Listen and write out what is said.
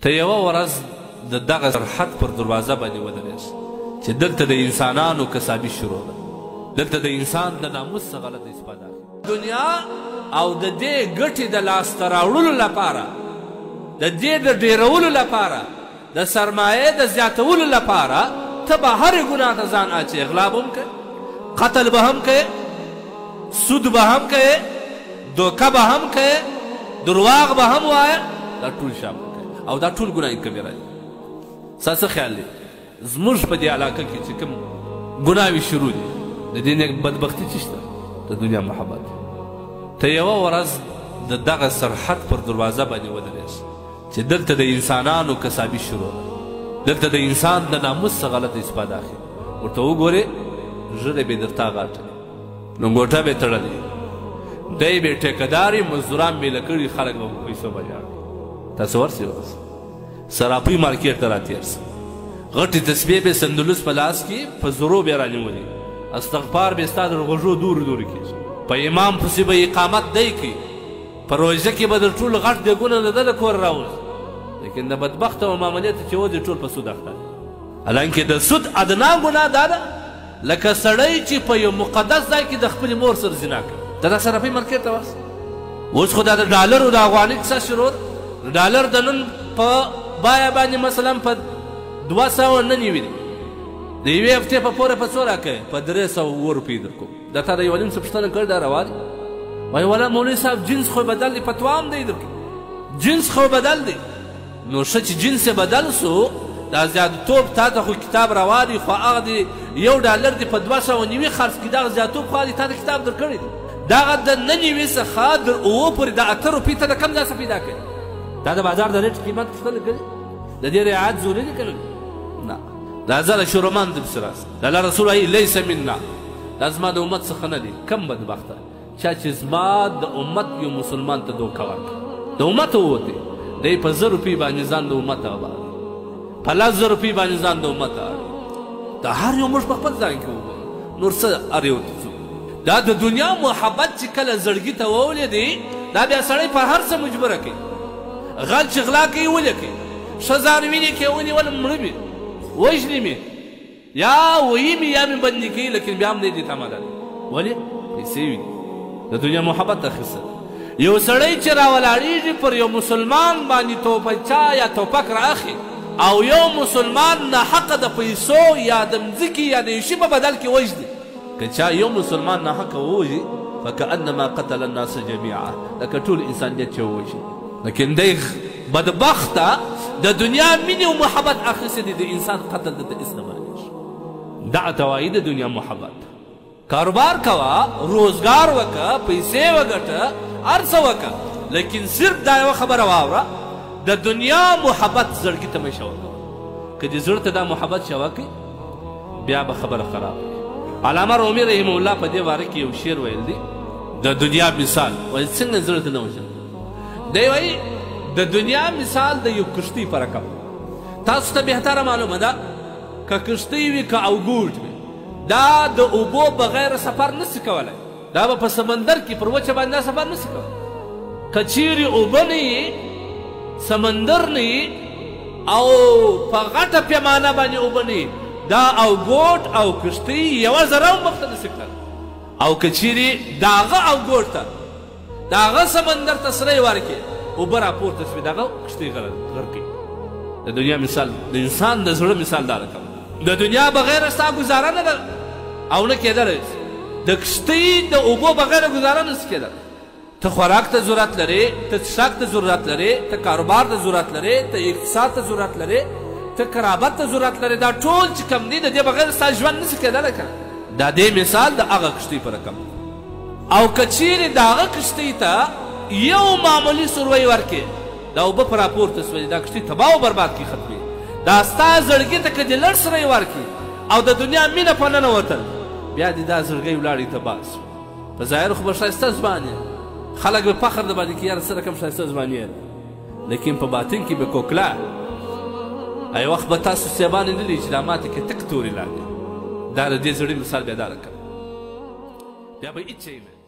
ته یوه ورځ د دغه سرحد پر دروازه باندې ودرېږه چې دلته د انسانانو کسابي شروع ده، دلته د انسان د ناموس څخه غلطه استفاده اخلي. دنیا او د دې ګټې د لاسته راوړلو لپاره، د دې د ډېرولو لپاره، د سرمایې د زیاتولو لپاره ته به هرې ګناه ته ځان اچوې. غلا به هم کوې، قتل به هم کوې، سود به هم کوې، دوکه به هم کوې، درواغ به هم وایه، دا ټول شیان به کوې او دا ټول ګناه کبیره دي. ستا څه خیال دی زموږ په دې علاقه کې چې کوم ګناوې شروع دي، د دې نه بدبختي څه شته؟ د دنیا محبت. ته یوه ورځ د دغه سرحد پر دروازه باندې ودرېږه چې دلته د انسانانو کسابي شروع ده، دلته د انسان د ناموس څخه غلطه استفاده اخلي. ورته وګورې ږیره به یې درته غاټه، لنګوټه به یې تړلې، دی به یې ټیکهدار وي، مزدوران به یې له کړي، خلک به په پیسو باندې اړوي. تاسو ورسئ ورسئ سراپۍ مارکیټ ته راتېر سه، غټې تسبیح به سندلوس په لاس کې په زرو به یې رانیولي، استغفار به ستا در غوږو دورې دورې کېږي، په امام پسې به اقامت دی کوي، په روژه کې به در ټولو غټ دیګونه د ده له کوره راوځي. لیکن د بدبخته او معاملې ته چې وځي ټول په سود اخته دي. حالانکه د سود ادنا ګناه دا ده لکه سړی چې په یو مقدس ځای کې د خپلې مور سره زنا کوي. ته دا صرافۍ مارکیټ ته ورسه، اوس خو دا د ډالرو د افغاني کیسه شروع ده. ډالر د نن په بیه باندې مثلا په 299 دی، د یوې هفتې په پورې په څو راکوې؟ په 307 روپۍ درکوم. دا تا د یو نیم څه پوښتنه کړې دا روا دی؟ وایي ولا مولوي صاحب جنس خو بدل دی، فتوا هم دی درکوي، جنس خو بدل دی. نو ښه چې جنس یې بدل سو، دا زیادتوب تا ته خو کتاب روا دی، خو هغه دی یو ډالر دی په 290 خرڅ کړي، دغه زیادتوب خو دی تا ته کتاب درکړی دی. دغه د 99 څخه در 7 پورې د 8 روپۍ ته د کوم ځای څخه پیدا کړې؟ دا د بازار د ریټ قیمت پوښتنه کړې؟ د دې رعایت ضروري دی که نه؟ نه. دا زه شرومان درپسې راسه. د الله رسول وایي لیس منا، دا زما د امت څخه نه دی. کم بدبخته چا چې زما د امت یو مسلمان ته دوکه ورکړه، د امته ووتی، دی په 1000 روپۍ باندې ځان د امته اړوي، په 10,000 روپۍ باندې ځان د امته اړوي. دا هر یو موږ په خپل ځان کې وګورو، نور څه هر یو ته څو. دا د دنیا محبت چې کله زړګي ته وولېدی، دا بیا سړی په هر څه مجبوره کوي. غل چې غلا کوي ولې کوي؟ ښه ځان ویني کې ونیولم مړه مې، وژني مې، یا ویي مې، یا مې بندي کوي، لیکن بیا هم دی دې ته آماده دی. ولې؟ پیسې ویني. د دنیا محبت اخیسته. یو سړی چې راولاړېږي پر یو مسلمان باندې توپنچه یا توپک رااخلي او یو مسلمان ناحقه د پیسو یا د مځکې یا د یو شي په بدل کې وژني، که چا یو مسلمان ناحقه ووژي فکأنما قتل الناس جمیعا، لکه ټول انسانیت چې ووژي. لیکن دی بدبخته د دنیا مینې او محبت اخیستی دی، د انسان قتل ده ته هېڅ نه معلومېږي. دعه ته وایي د دنیا محبت. کاروبار کوه، روزګار وکړه، پیسې وګټه، هر څه وکړه، لیکن صرف دا یوه خبره واوره، د دنیا محبت زړګي ته مه شوه کوه. که دې زړه ته دا محبت شوه کوي بیا به خبره خرابه وي. علامه رومي رحمه الله په دې باره کې یو شعر ویل دی، د دنیا مثال. وایي څنګه زړه ته نه وژل؟ دی وایي د دنیا مثال د یو کښتۍ په رقم. تاسو ته بهتره معلومه ده که کښتۍ وي که اوګوټ وي، دا د اوبو بغیر سفر نسي کولی، دا به په سمندر کې پر وچه باندې دا سفر نسي کولی. که چیرې اوبه نه وي، سمندر نه وي، او په غټه پیمانه باندې اوبه نه وي، دا اوګوټ او کښتۍ یوه ذره هم مخته نسي تللی. او که چیرې د هغه اوګوټ ته، د هغه سمندر ته سرې ورکړې، اوبه راپورته شوې، د هغه کښتۍ غرقوي. د دنیا مثال، د انسان د زړه مثال دا رقم. د دنیا بغیر ستا ګزاره نه ده او نه کېدلی. د کښتۍ د اوبو بغیر ګزاره نه سي کېدلی. ته خوراک ته ضرورت لرې، ته څښاک ته ضرورت لرې، ته کاروبار ته ضرورت لرې، ته اقتصاد ته ضرورت لرې، ته قرابت ته ضرورت لرې. دا ټول چې کم دي د دې بغیر ستا ژوند نه سي کېدلی که نه. دا دې مثال د هغه کښتۍ په رقم. او که چیرې د هغه کښتۍ ته یو معمولي سروی ورکړې، دا اوبه په راپورته سوې، دا کښتۍ تباه او برباد کړي، ختمېږي. دا ستا زړګي ته که دې لږ سری ورکړي او د دنیا مینه په ننوتل، بیا دې دا زړګی ولاړی تباه سو. په ظاهر خو به ښایسته ځوان یې، خلک به فخر د باندې کوي، یاره څه رقم ښایسته ځوان یې، لیکن په باطن کې به کوکله. ای وخت به تاسو صاحبان لیدلي چې دا ماته کې تک تورې لاندې، دا د دې زړه مثال بیا دا رقم، بیا به هېڅ شی نه.